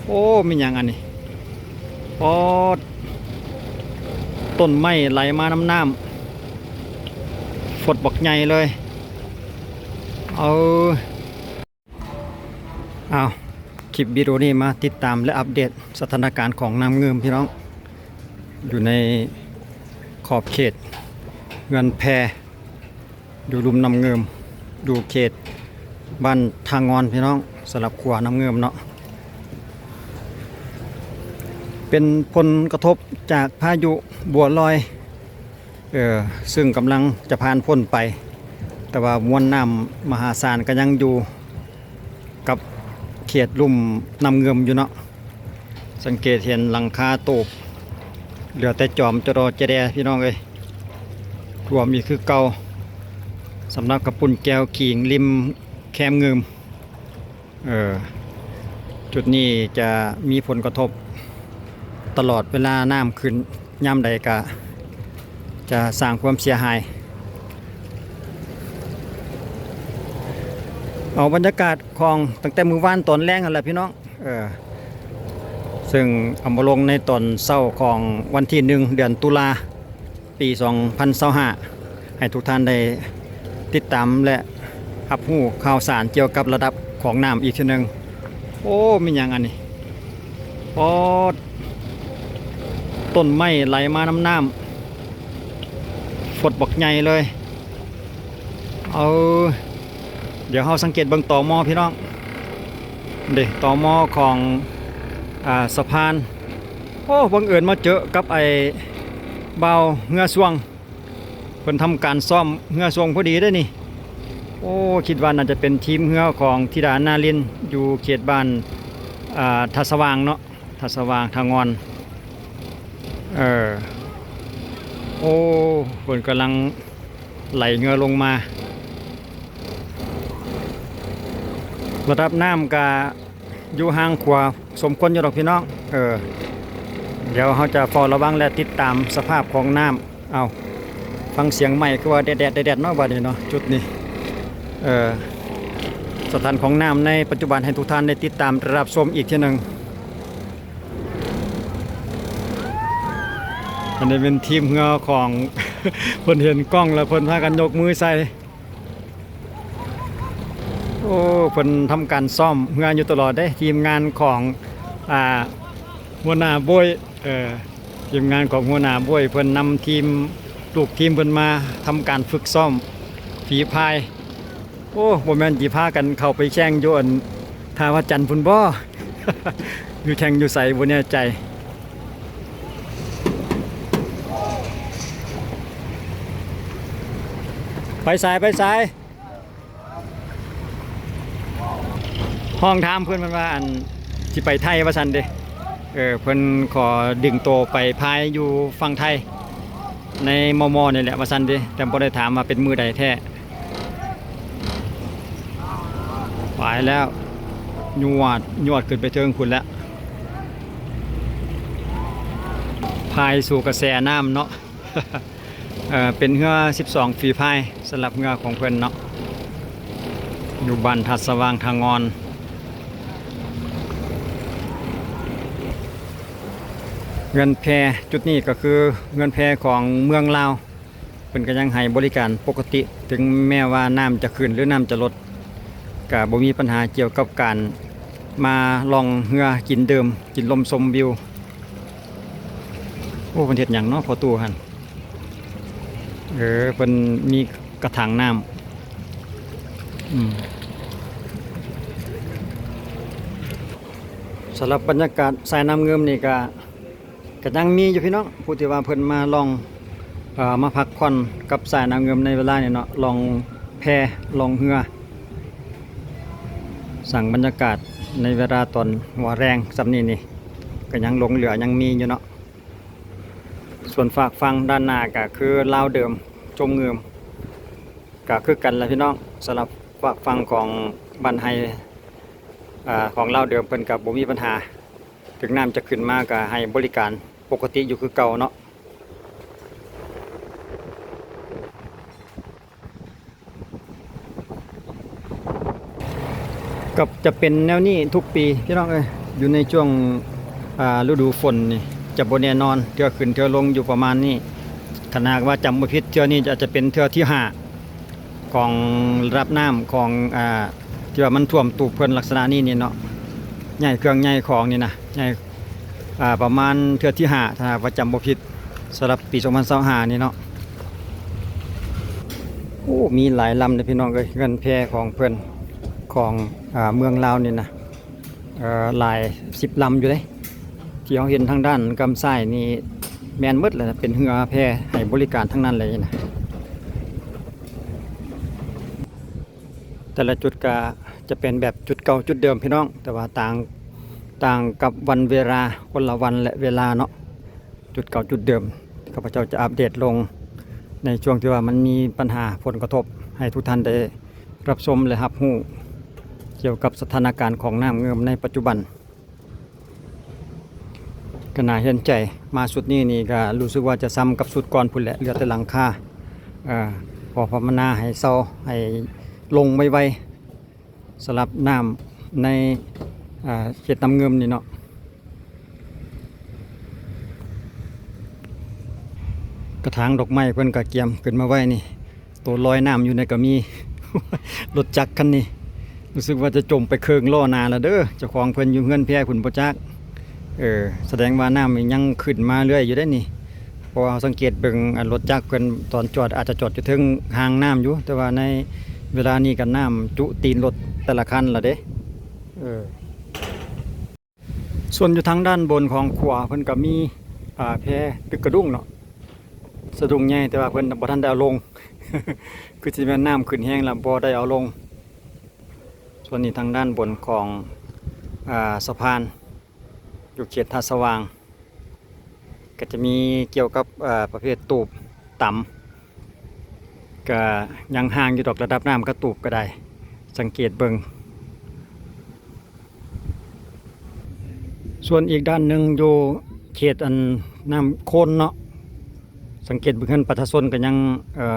ໂອ້ ແມ່ນຫຍັງອັນນີ້? ປອດ ຕົ້ນໄມ້ໄຫຼມານຳນ້ຳ ຟົດບັກໃຫຍ່ເລີຍ. ເອີ ອ້າວ ຄລິບວິດີໂອນີ້ມາຕິດຕາມ ແລະ ອັບເດດສະຖານະການຂອງນ້ຳງື່ມ ພີ່ນ້ອງ ຢູ່ໃນຂອບເຂດເຮືອນແພ ຢູ່ລຸ່ມນ້ຳງື່ມ ຢູ່ເຂດບ້ານທ່າງ່ອນ ພີ່ນ້ອງ ສຳລັບຂົວນ້ຳງື່ມເນາະ. ເປັນຜົນກະທົບຈາກພາຍຸບົວລອຍ ເອີ ຊຶ່ງກຳລັງຈະຜ່ານພົ້ນໄປ, ແຕ່ວ່າມວນນ້ຳມະຫາສານກໍຍັງຢູ່ກັບເຂດລຸ່ມນ້ຳງື່ມຢູ່ເນາະ. ສັງເກດເຫັນຫຼັງຄາໂຕບ ເຫຼືອແຕ່ຈອມຈະດໍຈະແດ່ ພີ່ນ້ອງເອີຍ, ຖ້ວມອີກຄືເກົ່າ ສຳລັບກະປຸ້ນແກ້ວຂີງລິມແຄມງື່ມ. ເອີ ຈຸດນີ້ຈະມີຜົນກະທົບຕະຫຼອດເວລານ້ຳຂຶ້ນ, ຍາມໃດກະຈະສ້າງຄວາມເສຍຫາຍ. ເອົາບັນຍາກາດຂອງຕັ້ງແຕ່ມື້ວານຕອນແລງຫັ້ນແຫຼະ ພີ່ນ້ອງ. ເອີ ເຊິ່ງເອົາມາລົງໃນຕອນເຊົ້າຂອງວັນທີໜຶ່ງ ເດືອນຕຸລາ ປີສອງພັນຊາວຫ້າ ໃຫ້ທຸກທ່ານໄດ້ຕິດຕາມ ແລະ ຮັບຮູ້ຂ່າວສານກ່ຽວກັບລະດັບຂອງນ້ຳອີກເທື່ອໜຶ່ງ. ໂອ້ ແມ່ນຫຍັງອັນນີ້? ປອດ ຕົ້ນໄມ້ໄຫຼມານຳນ້ຳ ຟົດບັກໃຫຍ່ເລີຍ. ເອີ ດຽວເຮົາສັງເກດເບິ່ງຕໍມໍ ພີ່ນ້ອງ ເດ້ ຕໍມໍຂອງ ອາ ສະພານ. ໂອ້ ບັງເອີນມາເຈີກັບໄອ້ບ່າວເຮືອຊ່ວງ ເພິ່ນທຳການຊ້ອມເຮືອຊ່ວງພໍດີເດ້ນີ້. ໂອ້ ຄິດວ່າໜ້າຈະເປັນທີມເຮືອຂອງທິດານາລິນ ຢູ່ເຂດບ້ານ ອາ ທ່າສະຫວ່າງເນາະ. ທ່າສະຫວ່າງ ທ່າງ່ອນ. ເອີ ໂອ້ ເພິ່ນກຳລັງໄຫຼເຮືອລົງມາ. ລະດັບນ້ຳກະຢູ່ຫ່າງຂົວສົມຄວນຢູ່ດອກ ພີ່ນ້ອງ. ເອີ ດຽວເຮົາຈະເຝົ້າລະວັງ ແລະ ຕິດຕາມສະພາບຂອງນ້ຳ. ເອົາ ຟັງສຽງໄມ້ຄືວ່າແດດໆ ແດດໆ ເນາະ ບາດນີ້ເນາະ ຈຸດນີ້. ເອີ ສະຖານຂອງນ້ຳໃນປັດຈຸບັນ ໃຫ້ທຸກທ່ານໄດ້ຕິດຕາມ ແລະ ຮັບຊົມອີກເທື່ອໜຶ່ງ. ອັນນີ້ເປັນທີມເຮືອຂອງ ເພິ່ນເຫັນກ້ອງແລ້ວ ເພິ່ນພາກັນຍົກມືໃສ່. ໂອ້ ເພິ່ນທຳການຊ້ອມເຮືອຢູ່ຕະຫຼອດເດ້ ທີມງານຂອງ ອາ ຫົວໜ້າໂບ້ຍ. ເອີ ທີມງານຂອງຫົວໜ້າໂບ້ຍ ເພິ່ນນຳທີມ ລູກທີມເພິ່ນມາທຳການຝຶກຊ້ອມຝີພາຍ. ໂອ້ ບໍ່ແມ່ນຊິພາກັນເຂົ້າໄປແຂ່ງຢູ່ອັນທ່າພະຈັນພຸ້ນບໍ? ຢູ່ແຂ່ງຢູ່ໃສບໍ່ແນ່ໃຈ. ໄປໃສ ໄປໃສ? ຮ້ອງຖາມເພິ່ນ ເພິ່ນວ່າ ອັນ ຊິໄປໄທວ່າຊັ້ນເດ້. ເອີ ເພິ່ນຂໍດຶງໂຕໄປພາຍຢູ່ຝັ່ງໄທ ໃນມໍ່ໆ ນີ້ແຫຼະວ່າຊັ້ນເດ້, ແຕ່ບໍ່ໄດ້ຖາມວ່າເປັນມື້ໃດແທ້. ໄປແລ້ວ ຍວດ ຍວດຂຶ້ນໄປເທິງພຸ້ນແລ້ວ ພາຍສູ່ກະແສນ້ຳເນາະ. ເອີ ເປັນເຮືອສິບສອງຝີພາຍ ສຳລັບເຮືອຂອງເພິ່ນເນາະ ຢູ່ບ້ານທ່າສະຫວ່າງທ່າງ່ອນ. ເຮືອນແພຈຸດນີ້ກໍຄືເຮືອນແພຂອງເມືອງລາວ ເພິ່ນກໍຍັງໃຫ້ບໍລິການປົກກະຕິ ເຖິງແມ້ວ່ານ້ຳຈະຂຶ້ນ ຫຼື ນ້ຳຈະລົດ ກະບໍ່ມີບັນຫາກ່ຽວກັບການມາລ່ອງເຮືອກິນດື່ມ ກິນລົມຊົມວິວ. ໂອ້ ເພິ່ນເຮັດຫຍັງເນາະພໍ່ຕູ້ຫັ້ນ? ເອີ ເພິ່ນມີກະຖາງນ້ຳ. ອືມ ສຳລັບບັນຍາກາດສາຍນ້ຳງື່ມນີ້ກະ ກະຍັງມີຢູ່ພີ່ນ້ອງ ຜູ້ທີ່ວ່າເພິ່ນມາລ່ອງ ເອີ ມາພັກຜ່ອນກັບສາຍນ້ຳງື່ມໃນເວລານີ້ເນາະ, ລ່ອງແພ ລ່ອງເຮືອ ສ້າງບັນຍາກາດໃນເວລາຕອນຫົວແລງສ່ຳນີ້ນີ້ ກະຍັງຫຼົງເຫຼືອຍັງມີຢູ່ເນາະ. ສ່ວນຟາກຝັ່ງດ້ານໜ້າກະຄືລາວເດີມ ຈົ່ມງື່ມ ກະຄືກັນລະພີ່ນ້ອງ. ສຳລັບຟາກຝັ່ງຂອງບ້ານໄຮ່ ອາ ຂອງລາວເດີມ ເພິ່ນກະບໍ່ມີບັນຫາ. ເຖິງນ້ຳຈະຂຶ້ນມາກະໃຫ້ບໍລິການປົກກະຕິຢູ່ຄືເກົ່າເນາະ. ກໍຈະເປັນແນວນີ້ທຸກປີພີ່ນ້ອງເອີຍ. ຢູ່ໃນຊ່ວງ ອ່າ ລະດູຝົນນີ້ຈະບໍ່ແນ່ນອນ ເທື່ອຂຶ້ນເທື່ອລົງຢູ່ປະມານນີ້. ຄັນຫາກວ່າຈຳບໍ່ຜິດ ເທື່ອນີ້ອາດຈະເປັນເທື່ອທີຫ້າຂອງລະດັບນ້ຳຂອງ ອ່າ ທີ່ວ່າມັນຖ້ວມຕູບເພິ່ນລັກສະນະນີ້ນີ້ເນາະ, ໃຫຍ່ເຄື່ອງໃຫຍ່ຂອງນີ້ນະ ໃຫຍ່ ອ່າ ປະມານເທື່ອທີຫ້າ ຖ້າຫາກວ່າຈຳບໍ່ຜິດ ສຳລັບປີສອງພັນຊາວຫ້ານີ້ເນາະ. ໂອ້ ມີຫຼາຍລຳເດ້ພີ່ນ້ອງເອີຍ ເຮືອນແພຂອງເພິ່ນ ຂອງ ອ່າ ເມືອງລາວນີ້ນະ. ເອີ ຫຼາຍສິບລຳຢູ່ເດ້ ທີ່ເຮົາເຫັນທາງດ້ານກ້ຳຊ້າຍນີ້ແມ່ນໝົດແຫຼະ ເປັນເຮືອແພໃຫ້ບໍລິການທັງນັ້ນເລີຍນະ. ແຕ່ລະຈຸດກະຈະເປັນແບບຈຸດເກົ່າຈຸດເດີມພີ່ນ້ອງ ແຕ່ວ່າຕ່າງ ຕ່າງກັບວັນເວລາ ຄົນລະວັນ ແລະ ເວລາເນາະ. ຈຸດເກົ່າຈຸດເດີມ ຂ້າພະເຈົ້າຈະອັບເດດລົງໃນຊ່ວງທີ່ວ່າມັນມີບັນຫາຜົນກະທົບ ໃຫ້ທຸກທ່ານໄດ້ຮັບຊົມ ແລະ ຮັບຮູ້ກ່ຽວກັບສະຖານະການຂອງນ້ຳງື່ມໃນປັດຈຸບັນ. ກະໜ້າເຫັນໃຈ ມາຊຸດນີ້ນີ້ກະຮູ້ສຶກວ່າຈະຊ່ຳກັບຊຸດກ່ອນພຸ້ນແຫຼະ ເຫຼືອແຕ່ຫຼັງຄາ ເອີ ພໍພາວະນາໃຫ້ເຊົາ ໃຫ້ລົງໄວໆ. ສຳລັບນ້ຳໃນ ອ່າ ເຂດນ້ຳງື່ມນີ້ເນາະ. ກະຖາງດອກໄມ້ເພິ່ນກະກຽມຂຶ້ນມາໄວ້ນີ້ ໂຕລອຍນ້ຳຢູ່ໃນກະມີ. ລົດຈັກຄັນນີ້ ຮູ້ສຶກວ່າຈະຈົມໄປເຄິ່ງລໍ້ໜ້າແລ້ວເດີ. ເຈົ້າຂອງເພິ່ນຢູ່ເຮືອນແພພຸ້ນບໍ່ຈັກ. ເອີ ສະແດງວ່ານ້ຳນີ້ຍັງຂຶ້ນມາເລື້ອຍຢູ່ເດ້ນີ້. ເພາະວ່າເຮົາສັງເກດເບິ່ງ ອັນ ລົດຈັກເພິ່ນຕອນຈອດອາດຈະຈອດຢູ່ເທິງຮ່າງນ້ຳຢູ່ ແຕ່ວ່າໃນເວລານີ້ກໍນ້ຳຈຸຕີນລົດແຕ່ລະຄັນລະເດ້. ເອີ ສ່ວນຢູ່ທາງດ້ານບົນຂອງຂົວເພິ່ນກໍມີ ອ່າ ແພຕຶກກະດຸ້ງເນາະ ສະດຸ້ງໃຫຍ່ ແຕ່ວ່າເພິ່ນບໍ່ທັນໄດ້ເອົາລົງ ຄືຊິແມ່ນນ້ຳຂຶ້ນແຮງລະບໍ່ໄດ້ເອົາລົງ. ສ່ວນນີ້ທາງດ້ານບົນຂອງ ອ່າ ສະພານ ຢູ່ເຂດທ່າສະຫວ່າງ ກໍຈະມີກ່ຽວກັບ ເອີ ປະເພດຕູບຕຳ ກໍຍັງຫ່າງຢູ່ດອກ ລະດັບນ້ຳກັບຕູບກໍໄດ້ ສັງເກດເບິ່ງ. ສ່ວນອີກດ້ານໜຶ່ງຢູ່ເຂດອັນນ້ຳໂຄນເນາະ ສັງເກດເບິ່ງເຮືອນປະຊາຊົນກໍຍັງ ເອີ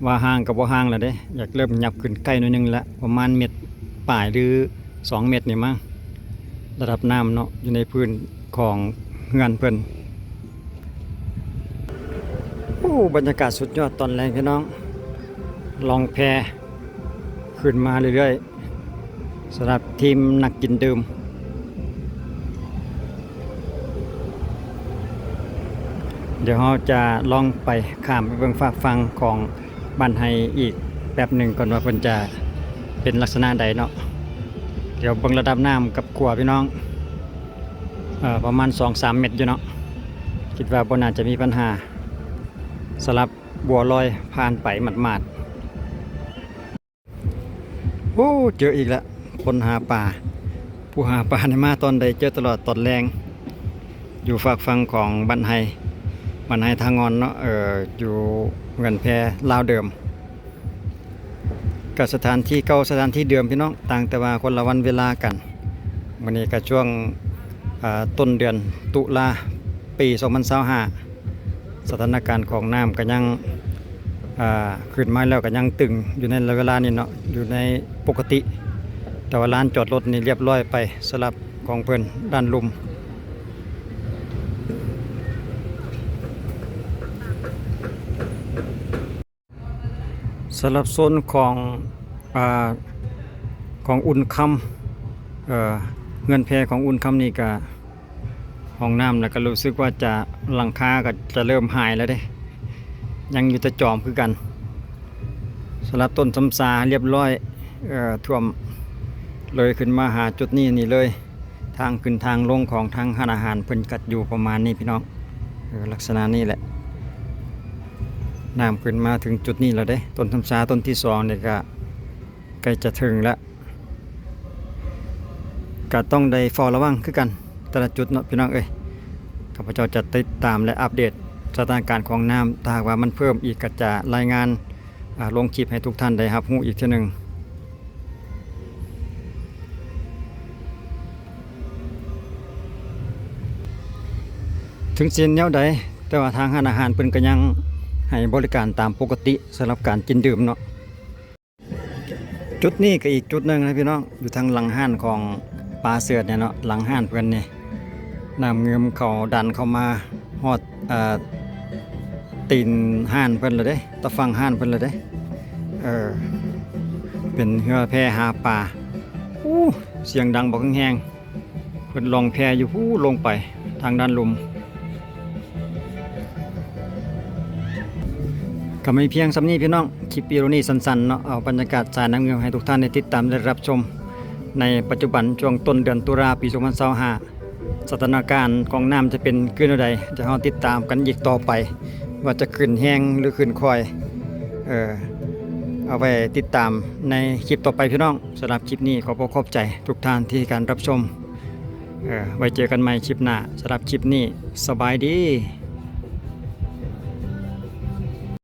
ວ່າຫ່າງກໍບໍ່ຫ່າງແລ້ວເດ້ ຢາກເລີ່ມຫຍັບຂຶ້ນໃກ້ໜ້ອຍໜຶ່ງລະ ປະມານເມັດປາຍ ຫຼື ສອງເມັດນີ້ມັ້ງ ລະດັບນ້ຳເນາະ ຢູ່ໃນພື້ນຂອງເຮືອນເພິ່ນ. ໂອ້ ບັນຍາກາດສຸດຍອດຕອນແລງພີ່ນ້ອງ ລ່ອງແພຂຶ້ນມາເລື້ອຍໆ ສຳລັບທີມນັກກິນດື່ມ. ດຽວເຮົາຈະລອງໄປ ຂ້າມໄປເບິ່ງຟາກຝັ່ງຂອງບ້ານໄຮ່ອີກແປັບໜຶ່ງກ່ອນວ່າເພິ່ນຈະເປັນລັກສະນະໃດເນາະ. ດຽວເບິ່ງລະດັບນ້ຳກັບຂົວພີ່ນ້ອງ ເອີ ປະມານສອງສາມເມັດຢູ່ເນາະ ຄິດວ່າບໍ່ໜ້າຈະມີບັນຫາ ສຳລັບບົວລອຍຜ່ານໄປໝາດໆ. ໂອ້ ເຈີອີກລະ ຄົນຫາປາ ຜູ້ຫາປານີ້ມາຕອນໃດເຈີຕະຫຼອດຕອນແລງ ຢູ່ຟາກຝັ່ງຂອງບ້ານໄຮ່ ບ້ານໄຮ່ທ່າງ່ອນເນາະ ເອີ ຢູ່ເຮືອນແພລາວເດີມ ກະສະຖານທີ່ເກົ່າສະຖານທີ່ເດີມພີ່ນ້ອງ ຕ່າງແຕ່ວ່າຄົນລະວັນເວລາກັນ. ມື້ນີ້ກະຊ່ວງ ອ່າ ຕົ້ນເດືອນຕຸລາ ປີສອງພັນຊາວຫ້າ ສະຖານະການຂອງນ້ຳກະຍັງ ອ່າ ຂຶ້ນມາແລ້ວກະຍັງຕຶງຢູ່ໃນເວລານີ້ເນາະ ຢູ່ໃນປົກກະຕິ ແຕ່ວ່າລານຈອດລົດນີ້ລຽບລ້ອຍໄປ ສຳລັບຂອງເພິ່ນດ້ານລຸ່ມ. ສຳລັບໂຊນຂອງ ອ່າ ຂອງອຸ່ນຄຳ ເອີ ເຮືອນແພຂອງອຸ່ນຄຳນີ້ກະ ຫ້ອງນ້ຳ ແລ້ວກໍຮູ້ສຶກວ່າຈະ ຫຼັງຄາກໍຈະເລີ່ມຫາຍແລ້ວເດ້ ຍັງຢູ່ແຕ່ຈອມຄືກັນ. ສຳລັບຕົ້ນຊຳຊາລຽບລ້ອຍ ເອີ ຖ້ວມເລີຍຂຶ້ນມາຫາຈຸດນີ້ນີ້ເລີຍ. ທາງຂຶ້ນທາງລົງຂອງທາງຮ້ານອາຫານເພິ່ນກໍຢູ່ປະມານນີ້ພີ່ນ້ອງ ເອີ ລັກສະນະນີ້ແຫຼະ. ນ້ຳຂຶ້ນມາເຖິງຈຸດນີ້ແລ້ວເດ້ ຕົ້ນຊຳຊາຕົ້ນທີສອງນີ້ກໍໃກ້ຈະເຖິງແລ້ວ. ກະຕ້ອງໄດ້ເຝົ້າລະວັງຄືກັນແຕ່ລະຈຸດເນາະພີ່ນ້ອງເອີຍ. ຂ້າພະເຈົ້າຈະຕິດຕາມ ແລະ ອັບເດດສະຖານະການຂອງນ້ຳ ຖ້າຫາກວ່າມັນເພີ່ມອີກ ກະຈະລາຍງານ ອາ ລົງຄລິບໃຫ້ທຸກທ່ານໄດ້ຮັບຮູ້ອີກເທື່ອໜຶ່ງ. ເຖິງຊິເຮັດແນວໃດ ແຕ່ວ່າທາງຮ້ານອາຫານເພິ່ນກະຍັງໃຫ້ບໍລິການຕາມປົກກະຕິ ສຳລັບການກິນດື່ມເນາະ. ຈຸດນີ້ກໍອີກຈຸດໜຶ່ງນະພີ່ນ້ອງ ຢູ່ທາງຫຼັງຮ້ານຂອງ ປາເສີດນີ້ເນາະ ຫຼັງຮ້ານເພິ່ນນີ້ ນ້ຳງື່ມເຂົາດັນເຂົ້າມາຮອດ ເອີ ຕີນຮ້ານເພິ່ນແລ້ວເດ້ ຕາຝັ່ງຮ້ານເພິ່ນແລ້ວເດ້. ເອີ ເປັນເຮືອແພຫາປາ. ໂອ້ ສຽງດັງບັກແຮງ. ເພິ່ນລ່ອງແພຢູ່ພຸ້ນລົງໄປທາງດ້ານລຸ່ມ. ກໍມີພຽງສ່ຳນີ້ພີ່ນ້ອງ, ຄລິບວິດີໂອນີ້ສັ້ນໆເນາະ, ເອົາບັນຍາກາດສາຍນ້ຳງື່ມໃຫ້ທຸກທ່ານໄດ້ຕິດຕາມ ແລະ ຮັບຊົມໃນປັດຈຸບັນ ຊ່ວງຕົ້ນເດືອນຕຸລາ ປີສອງພັນຊາວຫ້າ ສະຖານະການຂອງນ້ຳຈະເປັນຄືແນວໃດ ຈະເຮົາຕິດຕາມກັນອີກຕໍ່ໄປ ວ່າຈະຂຶ້ນແຮງ ຫຼື ຂຶ້ນຄ່ອຍ. ເອີ ເອົາໄວ້ຕິດຕາມໃນຄລິບຕໍ່ໄປພີ່ນ້ອງ. ສຳລັບຄລິບນີ້ ຂອບອົກຂອບໃຈທຸກທ່ານທີ່ໃຫ້ການຮັບຊົມ. ເອີ ໄວ້ເຈີກັນໃໝ່ຄລິບໜ້າ. ສຳລັບຄລິບນີ້ ສະບາຍດີ.